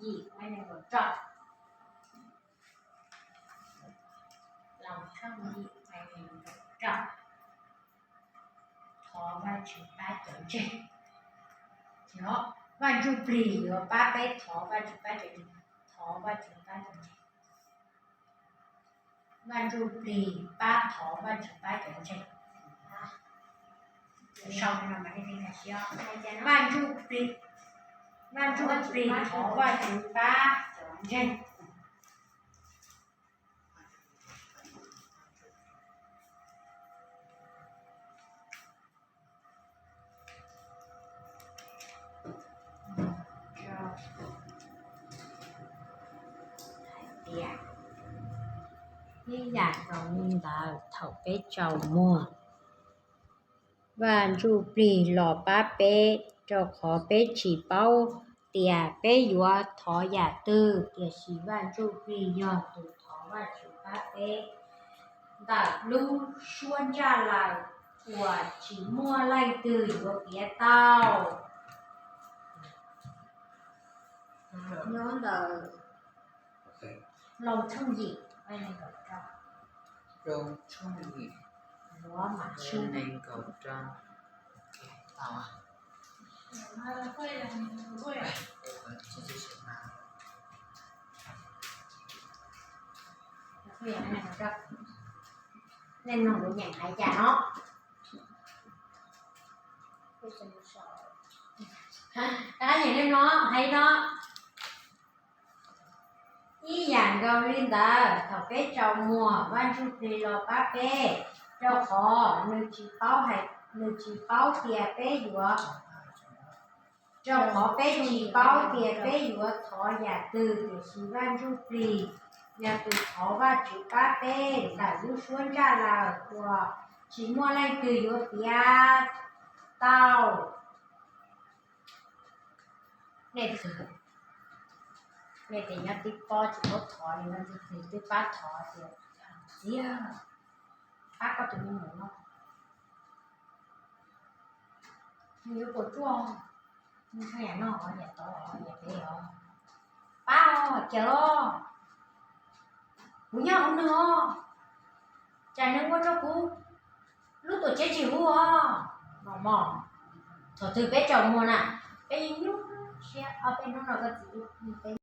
yim, nqe nees nkaum rau. Loos tshooj yim, nqe nees nkaum rau. Thov Vajtswv pab cov ntseeg. Vaj Ntsuj Plig yuav pab peb thov Vajtswv pab cov ntseeg. Thov Vajtswv pab cov ntseeg. Vaj Ntsuj Plig pab thov Vajtswv pab cov ntseeg. Vaj Ntsuj Plig, Vaj Ntsuj Plig thov Vajtswv pab cov ntseeg. Hais tias, ib yam nkaus li ntawd thaum peb tsaus muag, Vaj Ntsuj Plig los pab peb, rau qhov peb tsis paub tias peb yuav thov yam twg, tiam sis Vaj Ntsuj Plig yog tus thov Vajtswv pab peb ntawm lub suab ntsaj lawm uas tsis muaj leej twg yuav piav tau. Nyob ntawm Loos tshooj yim, Loos tshooj yim, nqe nees nkaum rau. Nej mloog kuv nyeem hais cas no. Rov qab nyeem nej mloog hais no. Ib yam nkaus li ntawd, thaum peb tsaus muag, Vaj Ntsuj Plig los pab peb, rau qhov nws tsis paub hais, nws tsis paub tias peb yuav, rau qhov peb tsis paub tias peb yuav thov yam twg, tiam sis Vaj Ntsuj Plig yog tus thov Vajtswv pab peb ntawm lub suab ntsaj lawm uas tsis muaj leej twg yuav piav tau. Nej, nej tias nyob tib pob tsis paub thov li, Vaj Ntsuj Plig twb pab thov tias txiv, pab koj tus me nyuam no, nws yuav puas tsuaj, nws tshaib yam no, yam tod, yam pem os, pab os, cia los, kuv nyob hauv nws os, tsam nws ua rau kuv lub tuam tsev tsis huv os. Mos mos, thaum twg peb tsaus muag na, peb yeej nyuaj siab, ob peb hnub no koj txiv peb